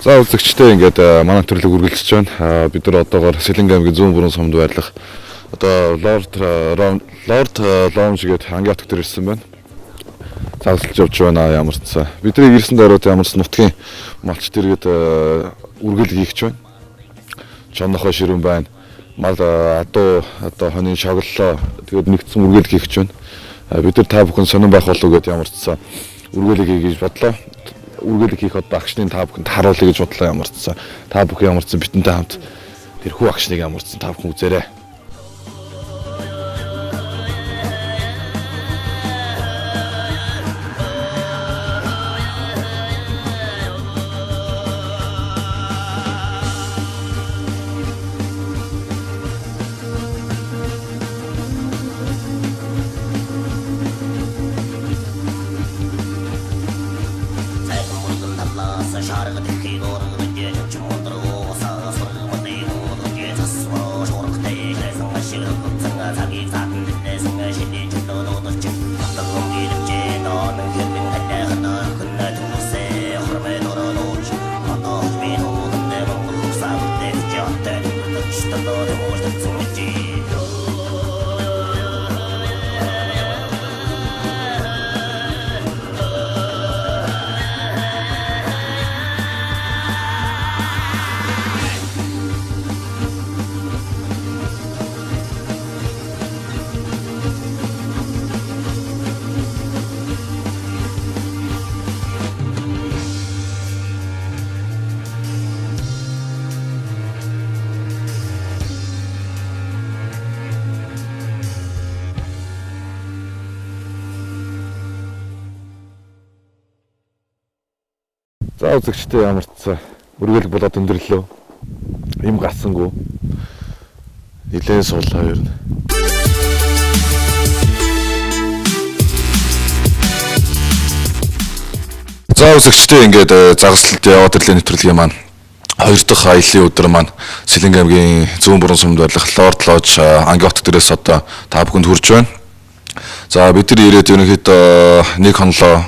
За үзэгчдээ ингээд манай төрлөг үргэлжлэж байна. Бид нар одоогоор Сэлэнгэ аймгийн зүүн бүрэн сумд байрлах одоо Лорд Лонж гээд ангийн отог дээр ирсэн байна. Загасалж явж байна ямар ч сан. Бидний ирсэн дөрөд ямар ч нутгийн малч дэргэд үргэлж хийгч байна. Чонохоо ширүүн байна. Мал адуу одоо хонин шоглолоо тэгээд нэгдсэн үргэлж хийгч байна. Бид нар та бүхэн сонирн байх болов уу гэдээ ямар ч сан үргэлж хийе гэж бодлоо. Үргэлж хийх одоо агшныг та бүхэнд харуулъя гэж бодлоо ямар ч сан. Та бүхэн ямар ч сан бидэнтэй хамт тэрхүү агшныг ямар ч сан та бүхэн үзээрэй. За үзэгчдээ ямар ч сан үргэлж болоод өндөрлөө. Им гарсангүй. Нилээн суулаа ер нь. За үзэгчдээ ингээд загаслалт яваад ирлээ нэвтрүүлгийн маань хоёр дахь аяллаа өдөр маань Сэлэнгэ аймгийн зүүн бүрэн сумд байрлах Лорд Лож ангийн отог дээрээс одоо та бүхэнд хүрж байна. За бид нар ирээд ерөнхийдөө нэг хонлоо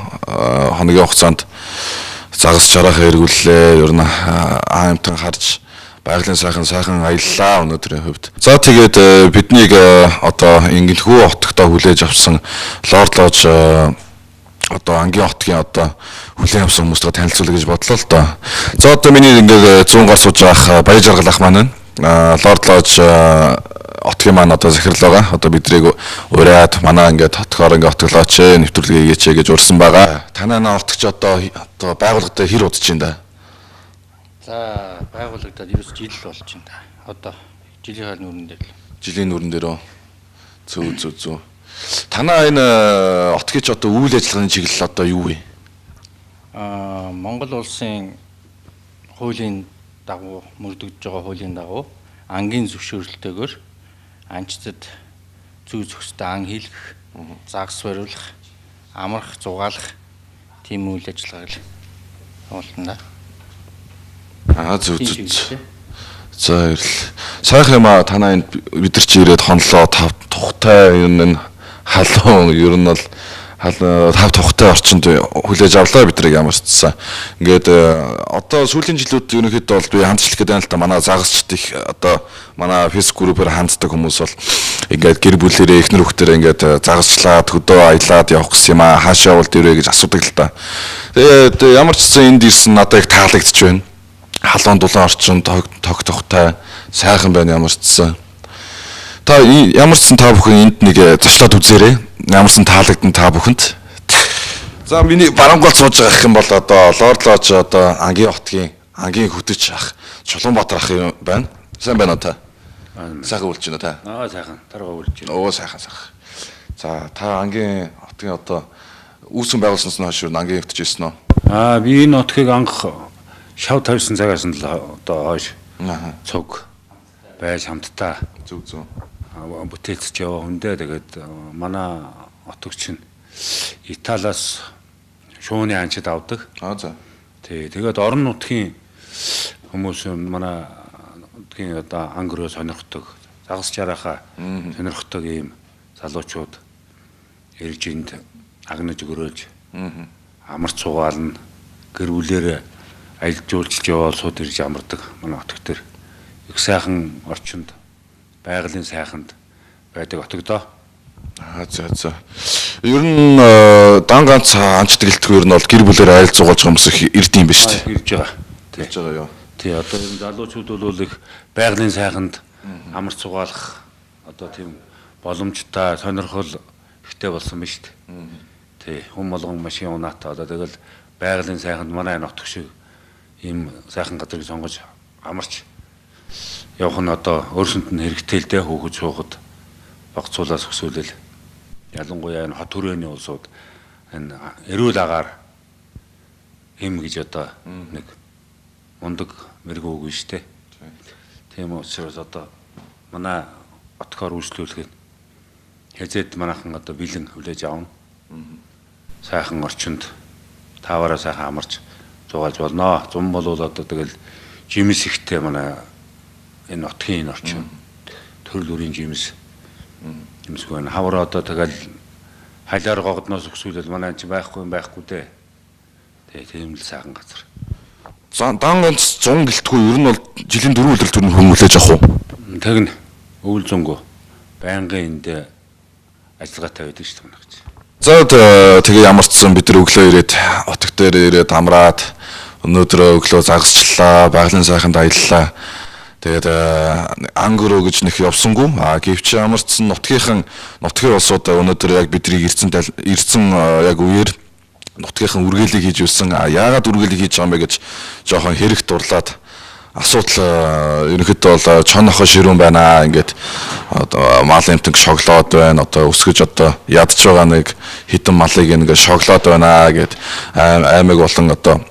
хоногийн хугацаанд загас чарахаа эргүүллээ. Ер нь аамтан харж байгалийн сайхан сайхан аяллаа өнөөдрийн хувьд. За тэгээд биднийг одоо ингэнхүү отогтоо хүлээж авсан Лорд Лож одоо ангийн отгийн одоо хүлээн авсан хүмүүстэй танилцуулъя гэж бодлоо л доо. За одоо миний ингээд зүүн гар сууж байгаа Баяр Жаргал ах маань байна. Лорд Лож отгийн маань одоо захирал байгаа. Одоо бидрийг ураад манай ингээд хотгоор ингээд отоглооч ээ, нэвтрүүлгээ хийгээч ээ гэж урьсан байгаа. Танаа наа отогч одоо байгууллагатай хэр удаж байна да? За байгуулагдаад ерөөс жил болж байна да. Одоо жилийн хаал нүүрэн дээр л. Жилийн нүүрэн дээр үү? Зөв зөв зөв. Танаа энэ отгийн ч одоо үйл ажиллагааны чиглэл одоо юу вэ? Монгол улсын хуулийн дагуу мөрдөгдөж байгаа хуулийн дагуу ангийн зөвшөөрлөлтөөр анчдад зүй зохистой ан хийлгэх, загас бариулах, амрах, зугаалах тийм үйл ажиллагааг л явуулна да. Аа зөв зөв. За ирэл. Сайхан юм аа танаа энд бид нар чи ирээд хонлоо тав тухтай ер нь халуун ер нь бол тав тухтай орчинд хүлээж авлаа бидрийг ямар ч гэсэн. Ингээд одоо сүүлийн жилүүд ерөнхийдөө бол би хандчлах гэдэг юм л та манай загасчд их одоо манай Facebook группээр ханддаг хүмүүс бол ингээд гэр бүлээрээ эхнэр хүүхдээрээ ингээд загасчлаад хөдөө аялаад явах гэсэн юм аа хаашаа явбал дэрвэ гэж асуудаг л та. Тэгээд ямар ч гэсэн энд ирсэн надад их таалагдчих байна. Халуун дулаан орчин тог тухтай сайхан байна ямар ч гэсэн. Та ямар ч сан та бүхэн энд нэг зочлоод үзээрэй. Ямар ч сан таалагдана та бүхэнд. За миний барангуул сууж байгаа ах юм бол одоо Лорд Лож одоо ангийн отгийн ангийн хөтөч ах Чулуунбаатар ах юм байна. Сайн байна уу та? Сайхан үлж байна та? Аа сайхан. Таргаа үлж байна. Оо сайхан сайхан. За та ангийн отгийн одоо үүсгэн байгуулсанаас нь хойш ангийн хөтөч ирсэн үү? Аа би энэ отгийг анх шав тавьсан цагаас нь л одоо хойш цуг байж хамтдаа зөв зөв бүтээлцэж яваа хүндээ. Тэгээд манай отогч нь Италиас шууны анчид авдаг. Аа за. Тий, тэгээд орон нутгийн хүмүүс манай нутгийн одоо ангөрөө сонирхдаг, загас чарахаа сонирхдаг ийм залуучууд ирж энд агнаж өрөөлж амарч сугаална, гэр бүлээрээ аялал жуулчилж яваа улсууд ирж амардаг. Манай отог дээр их сайхан орчинд, байгалийн сайханд байдаг отог доо. Аа за за. Ер нь дан ганц анчид гэлтгүй ер нь бол гэр бүлээр айл зугаалж байгаа хүмүүс их ирд юм байна шүү дээ. Ирж байгаа. Ирж байгаа юу. Тий, одоо ер нь залуучууд бол их байгалийн сайханд амар зугаалах одоо тийм боломжтой сонирхол ихтэй болсон байна шүү дээ. Тий, хүн болгон машин унаатай одоо тэгэл байгалийн сайханд манай энэ отог шиг ийм сайхан газрыг сонгож амарч явах нь одоо өөрсөнд нь хэрэгтэй л дээ, хүүхэд суухад багцуулаас өсөөлөл. Ялангуяа энэ хот хүрээний улсууд энэ эрүүл агаар юм гэж одоо нэг мундаг мэрэгүү үг шүү дээ. Тийм учраас одоо манай отгоор үйлчлүүлэх нь хязээд манайхан одоо бэлэн хүлээж авна. Сайхан орчинд тааваараа сайхан амарч зугаалж болно. Зум болвол одоо тэгэл жимс ихтэй манай энэ нутгийн энэ орчин төрөл бүрийн жимс жимсгүй байна. Хавар одоо тэгэл халиар гогдноос өксүүлэл манай энэ байхгүй юм байхгүй дээ. Тэгээ тийм л сайхан газар. Дан ганц 100 гэлтгүй ер нь бол жилийн 4 өдөр төрн хүн хүлээж авах уу? Тэгнь өвөл зөнгөө байнгын энд ажиллагаатай байдаг шүү дээ манайх. За тэгээ ямарчсан бид нар өглөө ирээд отог дээр ирээд амраад өнөөдөр өглөө загасчлаа, байгалийн сайханд аяллаа. Тэгээд ангөрөө гэж нэх явсангүй. А гэвч ямарчсан нутгийнхан нутгийн улсууд өнөөдөр яг бидний ирсэн яг үеэр нутгийнхан үргэлийг хийж өссөн. А яагаад үргэлийг хийж байгаа юм бэ гэж жоохон хэрэг дурлаад асуудал ерөнхийдөө бол чон нохоо ширүүн байна. Ингээд одоо мал амтанг шоглоод байна. Одоо өсгөж одоо ядж байгаа нэг хитэн малыг ингээд шоглоод байна гэд аймаг болон одоо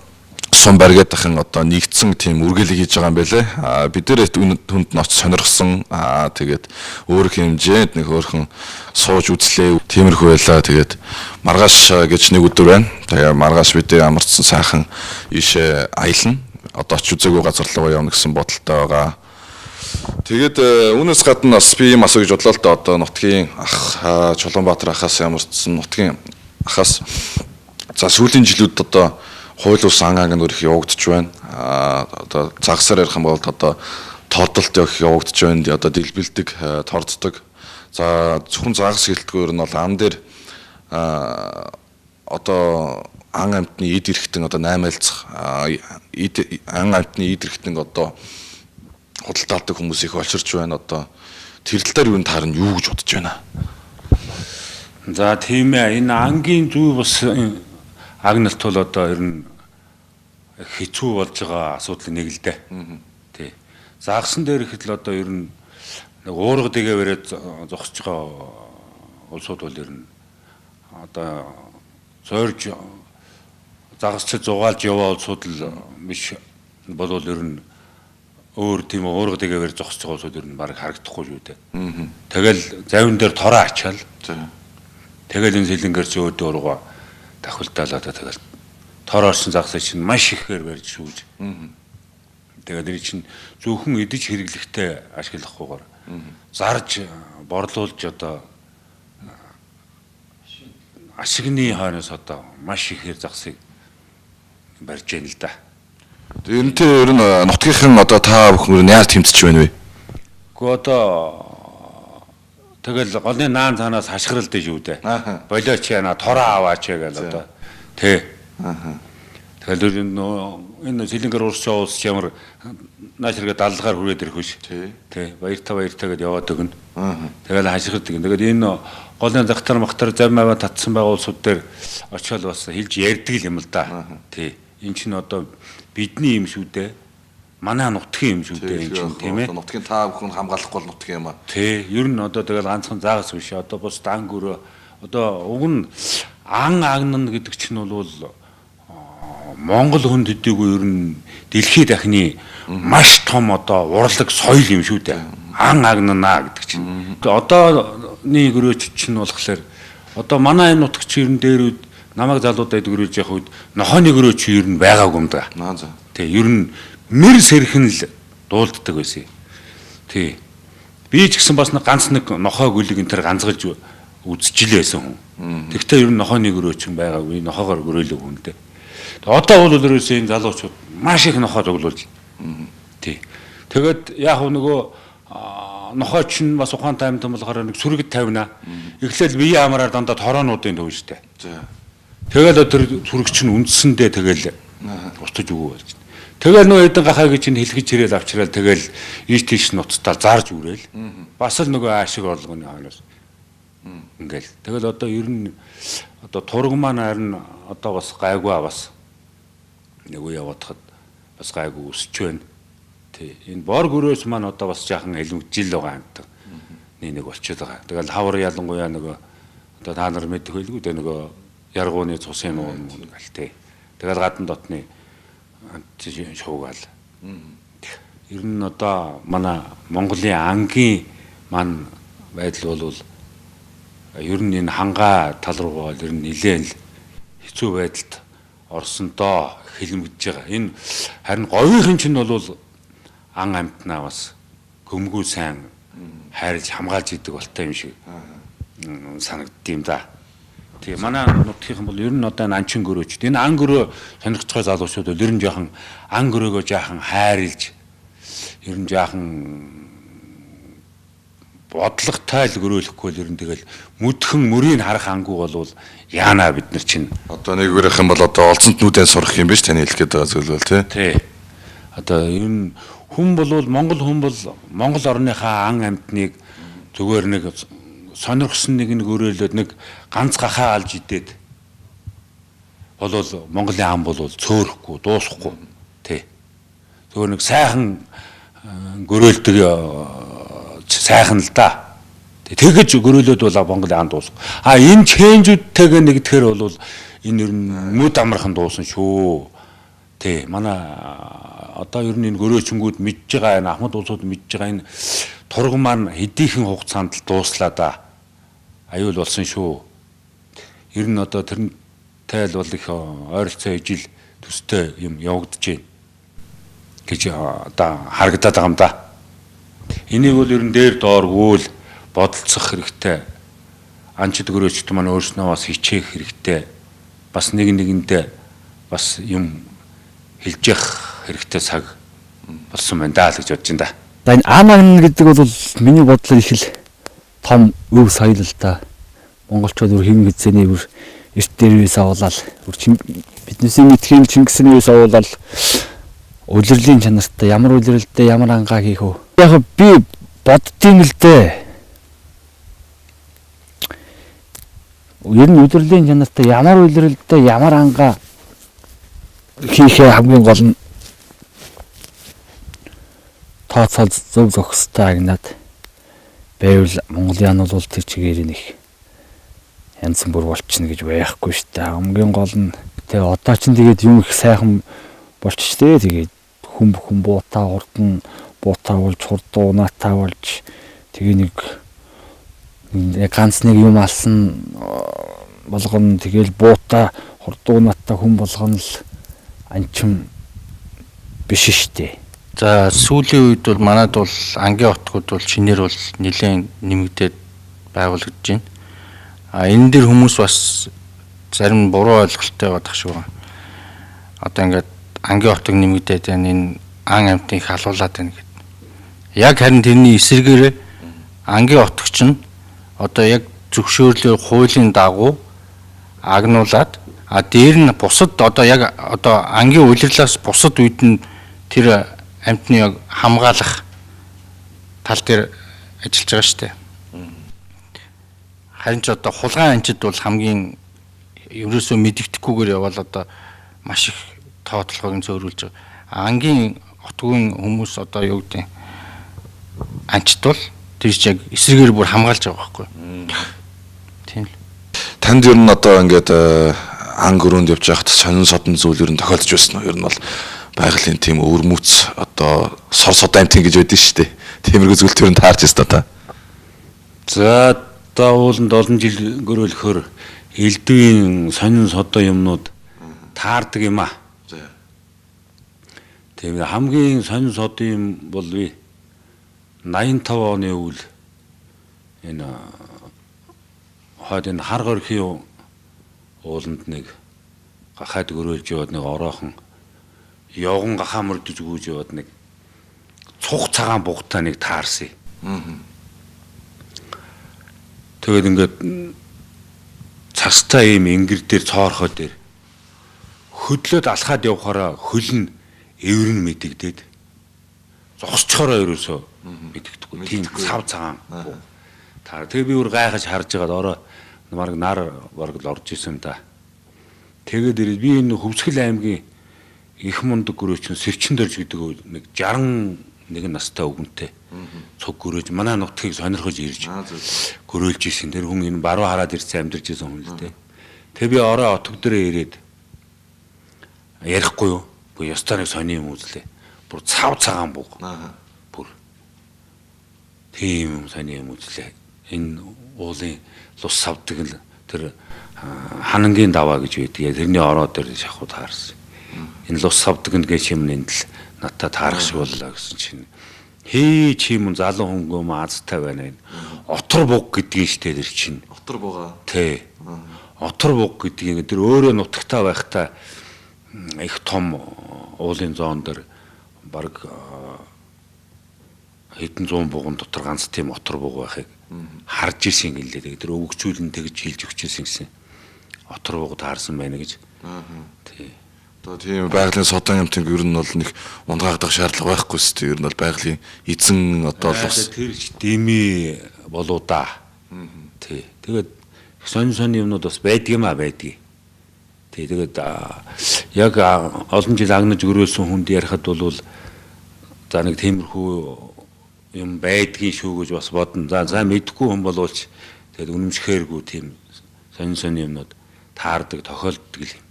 сум баригдахын одоо нэгдсэн тийм үргэлийг хийж байгаа юм байлээ. А бид нэр хүнд ноц сонирхсон. Аа тэгээд өөр хэмжээнд нэг хөөрхөн сууж үзлээ. Тиймэрхүү байлаа. Тэгээд маргааш гэж нэг өдөр байна. Тэгээ маргааш бид амарчсан сайхан ийшээ аялна. Одоо ч үзээгүй газар руу явна гэсэн бодолтой байгаа. Тэгээд үүнээс гадна бас би юм асуу гэж бодлоо л да. Одоо нутгийн ах Чулуунбаатар ахаас ямарчсан нутгийн ахаас за сүүлийн жилүүд одоо хууль ус ан анг нөр их явагдаж байна. Аа одоо загсаар ярих юм бол одоо тодолт их явагдаж байна. Одоо дэлбэлдэг, торддог. За зөвхөн загас гэлтгүүр нь бол ан дээр одоо ан амтны эд эрхтэн одоо наймаалцах эд ан амтны эд эрхтэн одоо худалдаалдаг хүмүүс их олширч байна. Одоо тэр тал дээр юу таарна юу гэж бодож байна? За тийм ээ, энэ ангийн зүй бас агналт бол одоо ер нь хэцүү болж байгаа асуудлын нэг л дээ. Тий. Загсан дээр ихэд л одоо ер нь нэг уурга дэгээ бариад зогсож байгаа улсууд бол ер нь одоо зойрж загасч зугаалж яваа улсууд л биш болвол ер нь өөр тийм уурга дэгээ барь зогсож байгаа улсууд ер нь бараг харагдахгүй шүү дээ. Тэгэл завин дээр тороо ачаал. Тэгэл энэ сэлэнгээр чи өөдөө ургаа тахилдаал одоо тэгэл тор орсон загсыг чинь маш ихээр барьж шүүж. Тэгээд тэр чинь зөвхөн идэж хэрэглэхтэй ашиглахгүйгээр зарж борлуулж одоо ашигны хойноос одоо маш ихээр загсыг барьж яана л да. Тэрнтэй ер нь нутгийнхан одоо та бүхэн яаж тэмцэж байна вэ? Гэхдээ одоо тэгэл голны наан цаанаас хашгирал дэж үү дээ. Болооч яана тороо аваач гээл одоо. Тэ. Тэгэл энэ сэлэнгээр урсч улс ямар нааш хэрэгэ даллагаар хүрээд ирэх биш. Тэ. Баяртай баяртай гэдээ яваад өгнө. Тэгэл хашгирдаг. Тэгээд энэ голны загтар махтар зам аваа татсан байгаа улсууд дээр очиод бас хэлж ярьдаг юм л да. Тэ. Энэ чинь одоо бидний юм шүү дээ. Манай нутгийн юм шүү дээ энэ чинь тийм ээ. Нутгийн та бүхэн хамгаалахгүй бол нутгийн юм аа. Тий, ер нь одоо тэгэл ганцхан загас биш. Одоо бус дан гөрөө одоо уг нь ан агнана гэдэг чинь бол Монгол хүн төдийгүй ер нь дэлхийд дахны маш том одоо урлаг соёл юм шүү дээ. Ан агнана гэдэг чинь. Одооны гөрөөч чинь болохоор одоо манай энэ нутагч ер нь дээр үед намайг залуудад гөрөөж явах үед нохооны гөрөөч ер нь байгаагүй юм да. Тий, ер нь мэр сэрхэн л дуулддаг байсан. Тий. Би ч гэсэн бас нэг ганц нэг нохой гүлэг энэ төр ганцгалж үзчихлээ байсан хүн. Тэгтээ ер нь нохойны гөрөөчин байгаагүй, нохоогоор гөрөөлөг хүн дээ. Одоо бол ерөөсөө энэ залуучууд маш их нохоо зөглүүлж. Тий. Тэгээд яг нөгөө нохоо чинь бас ухаантай амьтан болохоор нэг сүргэд тавина. Эхлээл бие амраар дандаа тороонуудын төвн штэ. Тэгэл тэр сүрэг чинь үндсэндээ тэгэл устж өгөө болж. Тэгэл нөгөө хэдэн гахайг чинь хэлгэж ирээл авчраал тэгэл ийш тийш нуцтаа зарж үрээл. Бас л нөгөө аашиг орлогын хойноос. Ингээл. Тэгэл одоо ер нь одоо тураг маань харин одоо бас гайгүй бас нөгөө яваадахад бас гайгүй өсөж байна. Тий. Энэ бор гөрөөс маань одоо бас жаахан элэмжил байгаа амтан. Нэг болчиход байгаа. Тэгэл хавар ялангуяа нөгөө одоо та нар мэдэх байлгүй дээ нөгөө яргууны цусын нуун мөн гал тий. Тэгэл гадна дотны шуугаал. Ер нь одоо манай Монголын ангийн маань байдал бол ер нь энэ хангаа тал руугаа ер нь нилээн л хэцүү байдалд орсон доо хэлмэгдэж байгаа. Энэ харин говийн чинь бол ан амтнаа бас көмгүү сайн хайрлж хамгаалж идэг болтой юм шиг санагддığım да. Тэгээ манай нутгийнхан бол ер нь одоо энэ анчин гөрөөчд. Энэ ан гөрөө сонирхож байгаа залуучууд бол ер нь жоохон ан гөрөөгөө жаахан хайрлж ер нь жаахан бодлоготой л гөрөөлөхгүй л ер нь тэгэл мүдхэн мөрийг харах ангуу болвол яана бид нар чинь. Одоо нэг үгэрэх юм бол одоо олзонт нүдэн сурах юм биш таны хэлэх гээд байгаа зүйл бол тий. Тий. Одоо ер нь хүн болвол Монгол хүн бол Монгол орныхаа ан амьтныг зүгээр нэг сонирхсон нэг нэг өрөөлөд нэг ганц гахаа алж идээд болвол Монголын ан бол цөөрөхгүй, дуусахгүй тий. Зүгээр нэг сайхан гөрөөлдөг сайхан л да. Тэгэж гөрөөлөд бол Монголын ан дуусах. А энэ чэнжүүдтэйгээ нэгдэхээр бол энэ ер нь мүд амархан дуусан шүү. Тий. Манай одоо ер нь энэ гөрөөчнгүүд мэдж байгаа энэ ахмад улсууд мэдж байгаа энэ тург маань хэдийхэн хугацаанд л дууслаа да. Аюул болсон шүү. Ер нь одоо тэрнтэй л бол их ойролцоо ижил төстэй юм явагдаж байна гэж одоо харагдаад байгаа юм да. Энийг бол ер нь дээр дооргүй л бодолцох хэрэгтэй. Анчид гөрөөчд маань өөрснөө бас хичээх хэрэгтэй. Бас нэг нэгэндээ бас юм хэлж явах хэрэгтэй цаг болсон байна даа л гэж бодож байна да. За энэ Аамагн гэдэг бол миний бодлоор их л том өв соёл л да. Монголчууд бүр хэм хэзээний бүр эрт дээрээс авуулаад бүр биднээсээ мэдхийн Чингисний үеэс авуулаад улирлын чанартай ямар улиралтай ямар ангаа хийх вэ? Яг би боддtiin л дээ. Ер нь улирлын чанартай ямар улиралтай ямар ангаа хийхээ хамгийн гол нь тооцоол зөв зохистой агнаад байвал Монголын ан бол тэр чигээр нэг янз бүр болчихно гэж байхгүй шүү дээ. Хамгийн гол нь тэгээ одоо чинь тэгээд юм их сайхан болчих дээ. Тэгээд хүн бүхэн буутаа хурдан буутаа болж хурдан унаатаа болж тэгээ нэг ганц нэг юм алсан болгоно тэгэл буутаа хурдан унаатаа хүн болгоно л анчин биш шүү дээ. За сүүлийн үед бол манад бол ангийн отгууд бол шинээр бол нэлээд нэмэгдээд байгуулагдаж байна. А энэ дэр хүмүүс бас зарим буруу ойлголттой байгаа шиг байна. Одоо ингээд ангийн отог нэмэгдээд байна, энэ ан амьтныг халуулаад байна гэд. Яг харин тэрний эсрэгээрээ ангийн отогч нь одоо яг зөвшөөрлөөр хуулийн дагуу агнуулаад а дээр нь бусад одоо яг одоо ангийн улирлаас бусад үед нь тэр амьтны яг хамгаалах тал дээр ажиллаж байгаа шүү дээ. Харин ч одоо хулгайн анчид бол хамгийн ерөөсөө мэдэгдэхгүйгээр явбал одоо маш их тоотлогыг зөөрүүлж байгаа. Ангийн отгүйн хүмүүс одоо юу гэдэг анчид бол тэр чинь яг эсрэгээр бүр хамгаалж байгаа байхгүй. Тийм л. Танд ер нь одоо ингээд ан гөрөөнд явж байхад сонин содон зүйл ер нь тохиолдож байсан уу? Ер нь бол байгалийн тийм өвөрмөц одоо сор содон амтын гэж байдэн шүү дээ. Тиймэрхүү зүйл төр нь таарч байсан та. За одоо ууланд олон жил гөрөөлөхөөр элдвийн сонин содон юмнууд таардаг юм аа. Тийм хамгийн сонин содон юм бол би 85 оны үйл энэ хойд энэ хар горхийн ууланд нэг Гахаад гөрөөлж яваад нэг ороохон явган гахаа мөрдөж гүйж яваад нэг цуг цагаан бугтаа нэг таарсан. Тэгээд ингээд цастай ийм ингэр дээр цоорхоо дээр хөдлөөд алхаад явхаараа хөл нь эврэн мэдэгдээд зогсчхороо ерөөсөө мэдэгдэхгүй. Тийм цав цагаан буг. Таар тэгээ би өөр гайхаж харж байгаад ороо бараг нар бараг л орж исэн да. Тэгээд ирээд би энэ Хөвсгөл аймгийн их мундаг гөрөөчин Сэрчин дөрж гэдэг нэг 61 настай өвгөнтэй цуг гөрөөж манай нутгийг сонирхож ирж гөрөөлж исэн. Тэр хүн энэ баруун хараад ирсэн амьдарч исэн хүн л дээ. Тэг би ороо отог дээрээ ирээд ярихгүй юу? Үгүй ёстой нэг сони юм үзлээ. Бүр цав цагаан буг. Бүр тийм юм сони юм үзлээ. Энэ уулын лус савдаг л тэр ханангийн даваа гэж байдаг. Тэрний ороо дээр шахуу таарсан. Энэ лус савдаг гэж юм энд л надад таарах шиг боллоо гэсэн чинь хээ чи юм залуу хөнгөө м азтай байна энэ. Отор буг гэдгийг штэ тэр чинь. Отор буга. Тий. Отор буг гэдгийг тэр өөрөө нутагтаа байхдаа их том уулын зоон дээр бараг хэдэн зуун буган дотор ганц тийм отор буг байхыг харж исэн гэлээ. Тэр өвгчүүл нь тэгж хэлж өгч исэн гэсэн. Отор буг таарсан байна гэж. Тий. Одоо тийм байгалийн содон юмтанг ер нь бол нэг унгаагдах шаардлага байхгүй шүү дээ. Ер нь бол байгалийн эзэн одоо л бас тэр ч дими болоо да. Тий. Тэгээд сонь сонь юмнууд бас байдаг юм а байдгийг. Тий. Тэгээд яг олон жил агнаж өрөөсөн хүнд ярихад бол за нэг тиймэрхүү юм байдгийн шүү гэж бас бодно. За за мэдгүй хүн боловч тэгээд үнэмшихээргүй тийм сонь сонь юмнууд таардаг, тохиолддог л юм.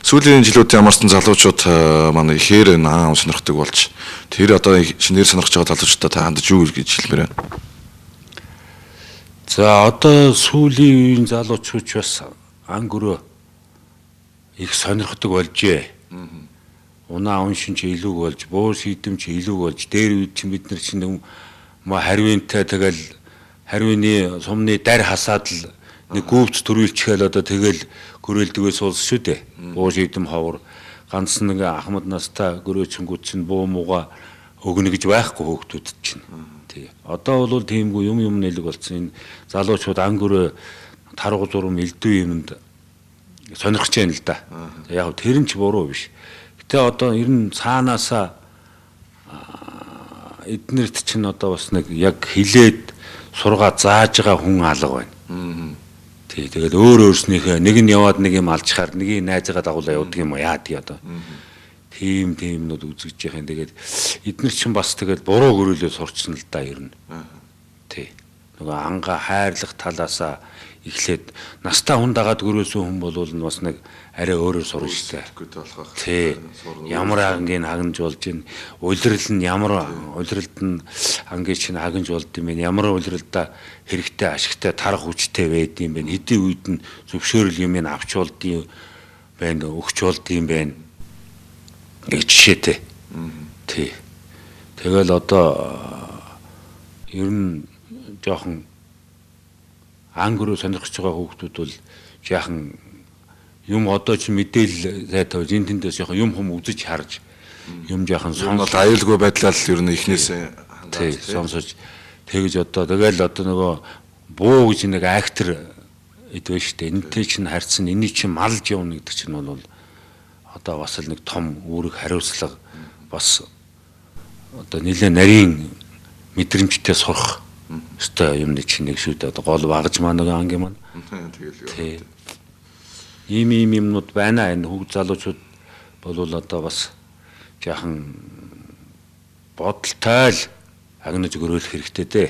Сүүлийн жилүүдийн амарсан залуучууд манай ихээр ан сонирхдаг болж тэр одоо шинээр сонирхож байгаа залуучуудаа та хандаж юу гэж хэлмээр байна? За одоо сүүлийн үеийн залуучууд бас ан гөрөө их сонирхдаг болжээ. Унаа уншин ч илүүг болж, буу шийдэм ч илүүг болж, дээр үед чинь бид нар чинь хариуинтай тэгэл хариуны сумны дар хасаад л нэг гүвц төрүүлчихэл одоо тэгэл гөрөөлдөгөөс улс шүү дээ. Буу шийдэм ховор ганц нэг ахмад настай гөрөөчингүүд чинь буу мууга өгнө гэж байхгүй хөөхтүүд чинь. Тий. Одоо бол тиймгүй юм юм нэлэг болсон. Энэ залуучууд ан гөрөө таргу зурм элдв юмд сонирхож байна л да. Яг тэр нь ч буруу биш. Гэтэ одоо ер нь цаанаасаа эднэрт чинь одоо бас нэг яг хилээд сургаа зааж байгаа хүн алга байна. Тий, тэгээд өөр өөрснийхөө нэг нь яваад нэг юм алчхаар нэгийг найзгаа дагуулаа явдаг юм уу яа тий одоо. Тийм тиймнүүд үзэгдэж байгаа юм. Тэгээд эднэр чинь бас тэгээд буруу гөрөөлөө сурчсан л да ер нь. Тий. Нөгөө анга хайрлах талаасаа эхлээд настай хүн дагаад гөрөөсөн хүн бол бас нэг арай өөрөөр сурна шүү дээ. Тий. Ямар ангийн хагнаж болж ин улирал нь ямар улиралд нь ангийн чинь хагнаж болд юм бэ? Ямар улиралда хэрэгтэй ашигтай тарах хүчтэй байд юм бэ? Хэдийн үед нь зөвшөөрөл юм авч болд юм байна, өгч болд юм байна. Нэг жишээтэй. Тий. Тэгэл одоо ер нь жоохон ан гөрөө сонирхож байгаа хүүхдүүд бол жаахан юм одоо чи мэдээлэл сайтай болж энэ тэндээс жоохон юм хүм үзэж харж юм жаахан сонсол аюулгүй байдлаа л ер нь эхнээсээ хандаад сонсож тэгж одоо тэгэл одоо нөгөө буу гэж нэг актер эдвэ штэ энэтэй чинь харьцсан эний чинь малж явна гэдэг чинь бол одоо бас л нэг том үүрэг хариуцлага бас одоо нэлээ нарийн мэдрэмжтэй сурах өстой юмны чинь нэг шүү дээ. Одоо гол багж маа нэг ангийн маань. Тэгэл. Ийм ийм юмнууд байна. Энэ хүүхд залуучууд болвол одоо бас жаахан бодолтой л агнаж гөрөөлөх хэрэгтэй дээ.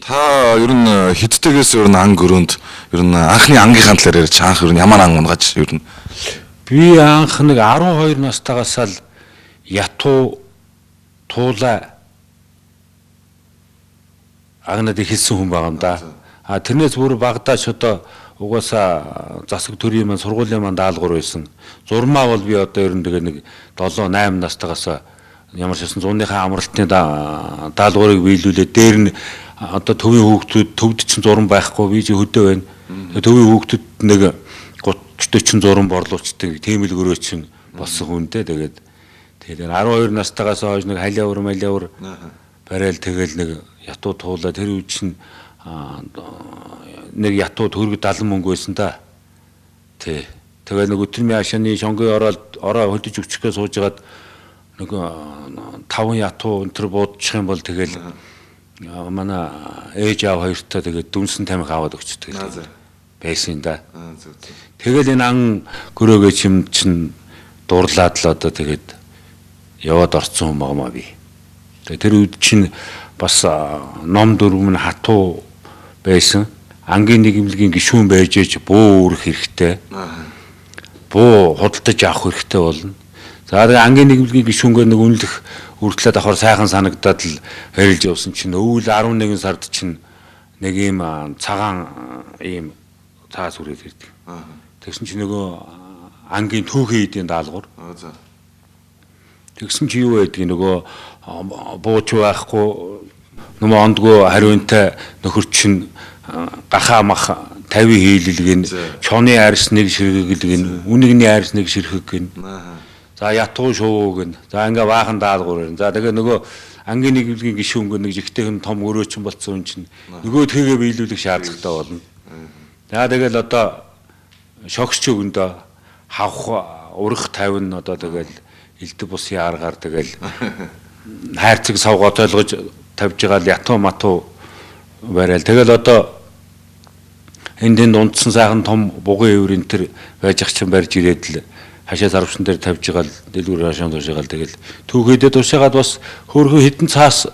Та ер нь хэдтэйгээс ер нь ан гөрөөнд ер нь анхны ангийнхаа талаар ярьж анх ер нь ямар ан унгаж ер нь би анх нэг 12 настайгаас л ятуу туулаа агнаад эхэлсэн хүн байгаа юм да. А тэрнээс бүр багадаа ч одоо угаасаа засаг төрийн маань сургуулийн маань даалгавар байсан. Зурмаа бол би одоо ер нь тэгээ нэг 7 8 настайгаас ямар ч байсан зуныхаа амралтны даалгаврыг биелүүлээд дээр нь одоо төвийн хүүхдүүд төвд чинь зурм байхгүй би чи хөдөө байна. Тэгээ төвийн хүүхдүүд нэг 30 40 зуран борлуучдаг тийм л гөрөөчин болсон хүн дээ. Тэгээд тэгээд 12 настайгаас хойш нэг халиавар малиавар барайл тэгэл нэг ятуу туулаа. Тэр үе чинь нэг ятуу төгрөг 70 мөнгө байсан та. Тий. Тэгээ нэг өдрийн ашааны шонгийн ороод ороо хөдөж өчгөхөө суужгаад нэг 5 ятуу өнтер буудчих юм бол тэгэл манай ээж аав хоёртой тэгээд дүнсэн тамхи аваад өгчдөг байсан да. Тэгэл энэ ан гөрөөгөө чим чин дурлаад л одоо тэгээд яваад орцсон юм байгаа маа би. Тэгээд тэр үед чинь бас ном дүрм нь хатуу байсан. Ангийн нийгэмлэгийн гишүүн байж ээж буу үүрэх хэрэгтэй. Буу худалдаж авах хэрэгтэй болно. За тэгээ ангийн нийгэмлэгийн гишүүнгээр нэг үнэлэх үртлээд давхар сайхан санагдаад л хэрэлж явсан чинь өвөл 11 сард чинь нэг ийм цагаан ийм цаас үрээд ирдэг. Тэгсэн чинь нөгөө ангийн түүхэн эдийн даалгавар. Тэгсэн чи юу байдгийг нөгөө бууч байхгүй нөмө ондгоо хариунтай нөхөр чинь гахаа мах 50 хийлэл гин, чоны арьс нэг ширхэг гин, үнэгний арьс нэг ширхэг гин. За ятуу шувуу гин. За ингээ баахан даалгавар. За тэгээ нөгөө ангийн нийгэмлэгийн гишүүн нэг жигтэйхэн том өрөөчин болцсон хүн чинь нөгөө тгээгээ биелүүлэх шаардлагатай болно. За тэгэл одоо шогсч өгөндөө хавх урах 50 нь одоо тэгэл элдв бусын аргаар тэгэл хайрцаг савгаа тойлгож тавьж байгаа л ятуу матуу барайл. Тэгэл одоо энд тэнд унтсан сайхан том бугын өвөр энэ төр байж ах чинь барьж ирээд л хашаа сарвсан дээр тавьж байгаа л дэлгүүр хашаан туушаагаал тэгэл түүхийдээ тушаагаад бас хөөрхөн хитэн цаас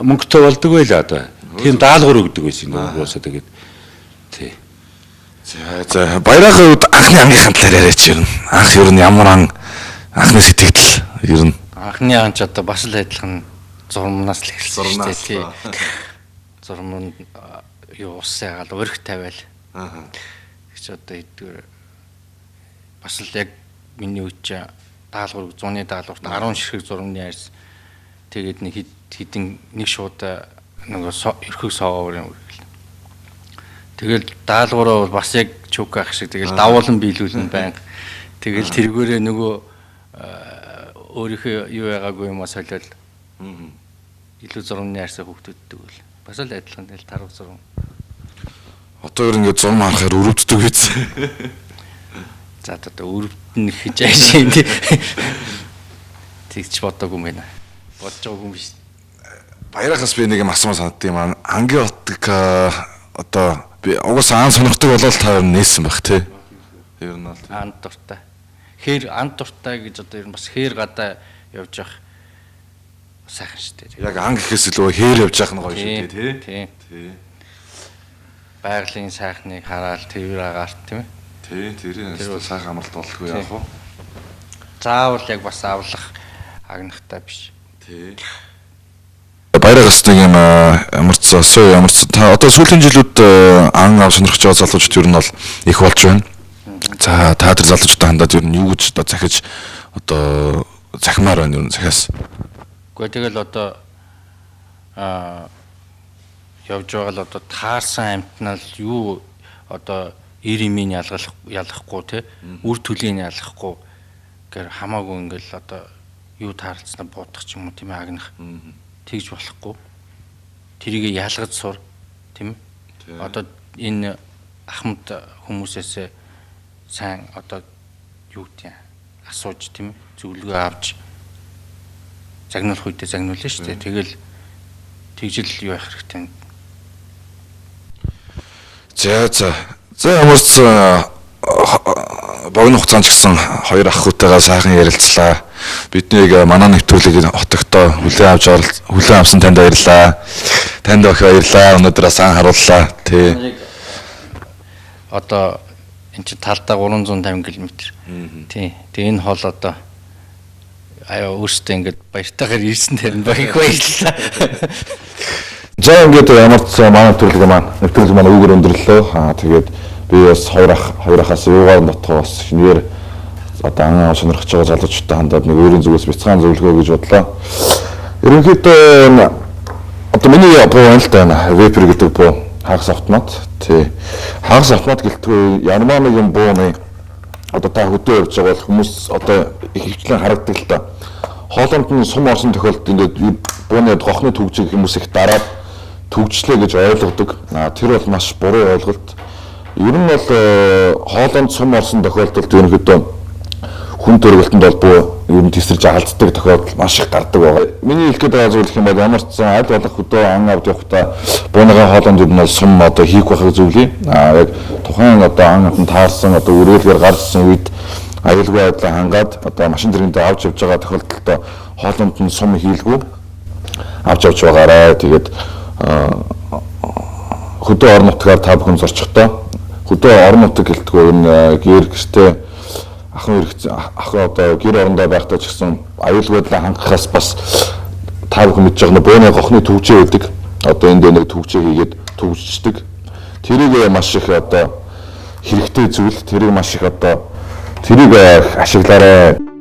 мөнгөтэй болдог байлаа одоо. Тийм даалгавар өгдөг байсан юм уусаа тэгээд тий. За за баярахын үед анхны ангийнхаа талаар яриач ер нь. Анх ер нь ямар ан анхны сэтгэл ер нь. Анхны ан ч одоо бас л адилхан зурмнаас л эхэлсэн шүү дээ тий. Зурм нь юу ус ягаал өрх тавиал. Аа. Тэгч одоо эдгээр бас л яг миний үе чи даалгавар зуны даалгаварт 10 ширхэг зурмны арьс тэгээд нэг хэдэн нэг шууд нөгөө өрхөг соовоор юм үргэлж. Тэгэл даалгавраа бол бас яг чүк ах шиг тэгэл давуулан биелүүлнэ байнга. Тэгэл тэргээрээ нөгөө өөрийнхөө юу байгаагүй юм а солиод илүү зурмны арьсаа хөвгтөддөг бол бас л адилхан тэгэл тарав зурм. Одоо ер нь ингээд зурм харахаар өрөвддөг биз. За одоо өрөвдөн гэж ааш юм тий. Тэгч бодоогүй юм байна. Бодож байгаагүй юм биш. Баярахаас би нэг юм асуумаар санагдсан юм. Ангийн отог одоо би угаасаа ан сонирхдаг болол та нээсэн байх тий. Ер нь бол ан дуртай. Хээр ан дуртай гэж одоо ер нь бас хээр гадаа явж явах сайхан шүү дээ. Яг ан гэхээс илүү хээр явж явах нь гоё шүү дээ тий. Тий. Байгалийн сайхныг хараад тэрвэр агаарт тийм ээ. Тий, тэрийн сайхан амралт болдгоо яах вэ? Заавал яг бас авлах агнахтай биш. Тий. Баярагаас нэг юм ямарч суу ямарч та одоо сүүлийн жилүүд ан ав сонирхож байгаа залуучууд ер нь бол их болж байна. За та тэр залуучуудад хандаад ер нь юу гэж одоо захиж одоо захимаар байна ер нь захиас. Гэхдээ тэгэл одоо явж байгаа л одоо таарсан амьтнал юу одоо эр имийг ялгахгүй те үр төлийг ялгахгүй гэр хамаагүй ингээл одоо юу таарлцснаа буудах ч юм уу тийм ээ агнах тэгж болохгүй тэрийг ялгаж сур тийм ээ одоо энэ ахмад хүмүүсээс сайн одоо юу гэдэг асууж тийм ээ зөвлөгөө авч загнуулах үедээ загнуулна шүү дээ. Тэгэл тэгжил юу яах хэрэгтэй. За за. За ямар ч богино хугацаанд ч гэсэн хоёр ах хүүтэйгээ сайхан ярилцлаа. Биднийг манай нэвтрүүлгийг хотогтой хүлээн авсан танд баярлалаа. Танд ох баярлалаа. Өнөөдөр сан харууллаа. Тий. Одоо энэ чинь талдаа 350 км. Тий. Тэгээ энэ хол одоо аяа өөртөө ингээд баяртайгаар ирсэн танд их баярлалаа. За ингээд ямар ч манай нэвтрүүлэг маань үүгээр өндөрлөө. Тэгээд би бас хоёр ахаас юугаар дотгоо бас шинээр одоо ан сонирхож байгаа залуучуудтай хандаад нэг өөрийн зүгээс бяцхан зөвлөгөө гэж бодлоо. Ерөнхийдөө одоо миний буу байна л да Vapor гэдэг буу хагас автомат. Тий. Хагас автомат гэлтгүй ямар нэгэн бууны Одоо та хөдөө явж байгаа бол хүмүүс одоо их хвчлэн харагдаг л та. Хоолонд нь сум орсон тохиолдолд ингээд бууны гохны түгжийг хүмүүс их дараад түгжлээ гэж ойлгодог. Тэр бол маш буруу ойлголт. Ер нь бол хоолонд сум орсон тохиолдолд ерөнхийдөө хүн төрөлтөнд бол буу ер нь тесэрж алддаг тохиолдол маш их гардаг байгаа. Миний хэлэх гээд байгаа зүйл гэх юм бол ямар ч сан аль болох хөдөө ан авд явахдаа бууныхаа хоолонд ер нь бол сум одоо хийх байхыг зөвлөе. Яг тухайн одоо ан авдан таарсан одоо өрөөлгөөр гарсан үед аюулгүй байдлаа хангаад одоо машин тэрэгтээ авч явж байгаа тохиолдолд хоолонд нь сум хийлгүй авч явж байгаарай. Тэгээд хөдөө орон нутгаар та бүхэн зорчихдоо хөдөө орон нутаг гэлтгүй энэ гэр гэртээ ахын хэрэгцээ ахын одоо гэр орондоо байхдаа ч гэсэн аюулгүй байдлаа хангахаас бас та бүхэн мэдж байгаа нь бууны гохны түгжээ байдаг. Одоо энд нэг түгжээ хийгээд түгжчихдэг. Тэрийг маш их одоо хэрэгтэй зүйл, тэрийг маш их одоо тэрийг ашиглаарай.